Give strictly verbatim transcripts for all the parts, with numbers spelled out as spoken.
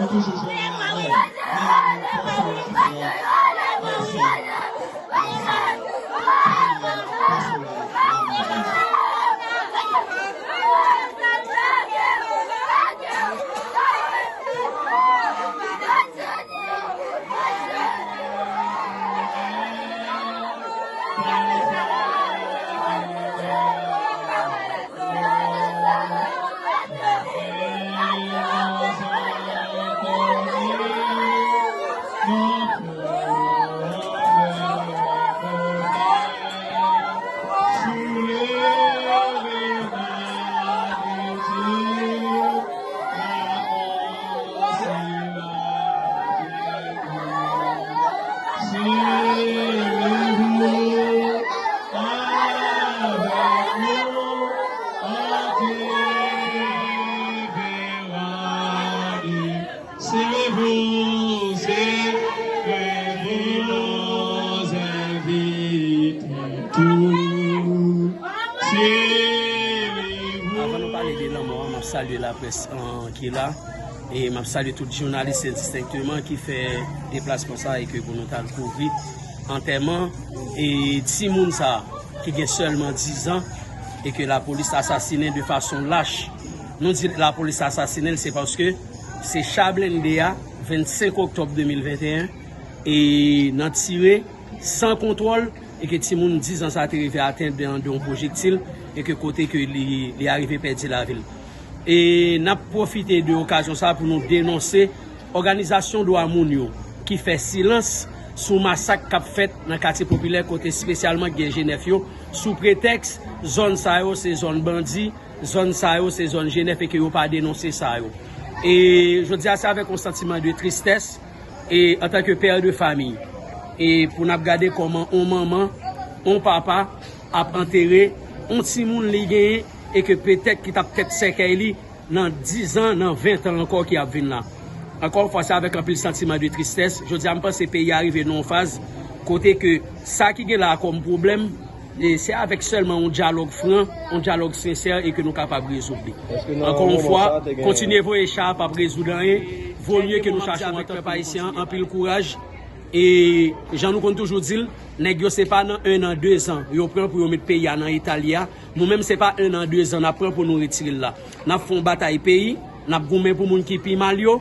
Toujou jwenn malè, men nou pa sou laj la, pèsonn, pèsonn, pèsonn, pèsonn. Servons, servons, invite tout. Avan nou pale de lanmò a, m ap salye laprès, an, ki la. E m ap salye tout jounalis endistenkteman ki fè deplasman sa e ke pou nou t al kouvri antèman e timoun sa ki gen sèlman diz an e ke lapolis asasinen de fason lach. Nou di lapolis asasinen l, se paske se cha blende a, vennsenk oktòb de mil venteyen, e nan tire san kontwòl, e ke timoun diz an sa te rive atenn de, de yon pwojektil, e ke kote ke li, li arive pèdi lavi l. E n ap pwofite de okazyon sa pou nou denonse òganizasyon dwa moun yo ki fè silans sou masak k ap fèt nan katye popilè kote espesyalman gen G nèf yo, sou pretèks zòn sa yo se zòn bandi, zòn sa yo se zòn G nèf e ke yo pa denonse sa yo. E jodi a se avèk yon santiman de tristès e antanke pè de famiy, e pou n ap gade kòman on manman, on papa ap antere on timoun li genyen e ke petèt ki t ap tèt sèkèy li nan diz an, nan ven tan ankò ki ap vin la. Ankò yon fwa, se avèk anpil santiman de tristès. Jodi a, m panse peyi a rive nan yon faz kote ke sa ki gen la a kòm pwoblèm, e se avèk sèlman yon dyalòg fran, yon dyalòg sensè e ke nou kapab rezoud li. Ankò yon fwa, kontinye voye cha a p ap rezoud anyen. Vo mye ke nou chache yon antant pèp ayisyen an, anpil kouraj. E jan nou konn toujou di l, nèg yo se pa nan en an, de zan yo pran pou yo met peyi a nan eta li a. Nou menm, se pa en an, de zan n ap pran pou nou retire l la. N ap fè yon batay peyi, n ap goumen pou moun ki pi mal yo.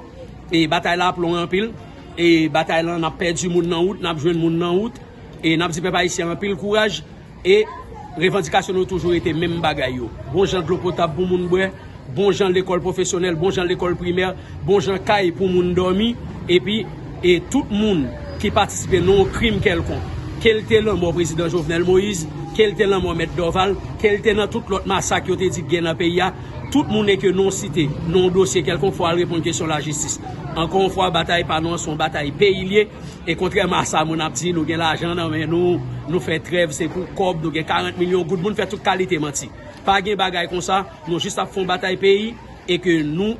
E batay la ap long anpil. E batay lan, n ap pèdi moun nan wout, n ap jwenn moun nan wout. E n ap di pèp ayisyen an anpil kouraj. E revandikasyon nou toujou rete menm bagay yo. Bon jan dlo potab pou moun bwè, bon jan lekòl pwofesyonèl, bon jan lekòl primè, bon jan kay pou moun dòmi, epi, e tout moun ki patisipe nan yon krim kèlkonk, ke l te lanmò prezidan Jovenel Moïse, ke l te lanmò mèt Dorval, ke l te nan tout lòt masak yo te di k gen nan peyi a, tout moun e ke nou site nan yon dosye kèlkonk, fò al reponn kesyon lajistis. Ankò yon fwa, batay pa nou an se yon batay peyi l ye, e kontrèman a sa moun ap di, nou gen lajan nan men nou, nou fè trèv, se pou kòb, nou gen karant milyon goud, moun fè tout kalite manti. Pa gen bagay konsa, nou jis ap fè yon batay peyi e ke nou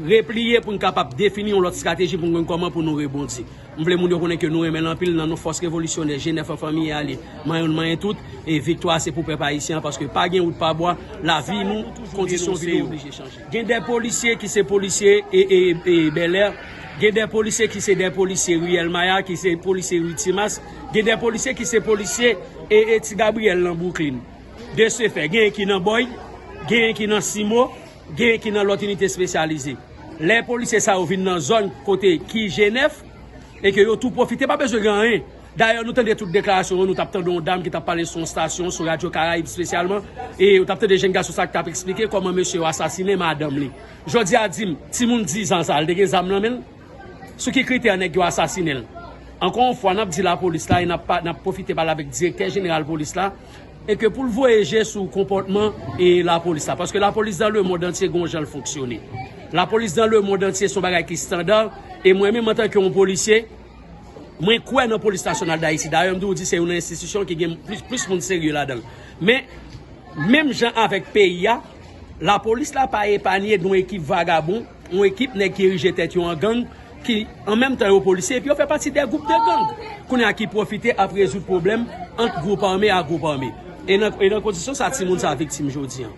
repliye pou n kapab defini yon lòt estrateji pou n konn kòman pou nou rebondi. M vle moun yo konnen ke nou renmen l anpil, nan non fòs revolisyonè G nèf an, fanmi a li, manyen youn, manyen tout, e viktwa se pou pèp ayisyen an, paske pa gen wout pa bwa, lavi nou, kondisyon vi nou oblije chanje. Gen de polisye ki se polisye e, e, e Bèlè, gen de polisye ki se de polisye Riyèl Maya, ki se polisye Ri Timas, gen de polisye ki se polisye e, e Ti Gabriyèl nan Bwouklin. De se fè, genyen ki nan Bòy, genyen ki nan Simo, genyen ki nan lòt inite espesyalize. Lè polisye sa yo vin nan zòn kote ki G nèf, e ke yo tou pwofite, pa bezwen gen anyen. Dayè, nou tande tout deklarasyon yo, nou t ap tande yon dam ki t ap pale sou yon estasyon, sou Radyo Karayib espesyalman, e ou t ap tande jenn gason sa ki t ap eksplike kòman mesye yo asasinen madanm li. Jodi a, di m, timoun diz an sa, li te gen zam nan men l? Sou ki kritè nèg yo asasinen l? Ankò yon fwa, n ap di lapolis la, e n ap pa, n ap pwofite pale avèk direktè jeneral polis la, e ke pou l voye je sou konpòtman e lapolis la. Paske lapolis dans le monde entier gen yon jan l fonksyone. Lapolis dans le monde entier se yon bagay ki estanda, e mwen menm antanke yon polisye, mwen kwè nan Polis Nasyonal d Ayiti. Dayè, m toujou di se youn nan enstitisyon ki gen plis, plis moun serye ladan l. Men, menm jan avèk peyi a, lapolis la pa epanye de yon ekip vagabon, yon ekip nèg ki erije tèt yo an gang, ki an menm tan yo polisye, epi yo fè pati de gwoup de gang. Kounye a ki pwofite ap rezoud pwoblèm ant gwoup ame a gwoup ame. E nan, e nan kondisyon sa, timoun sa viktim jodi an.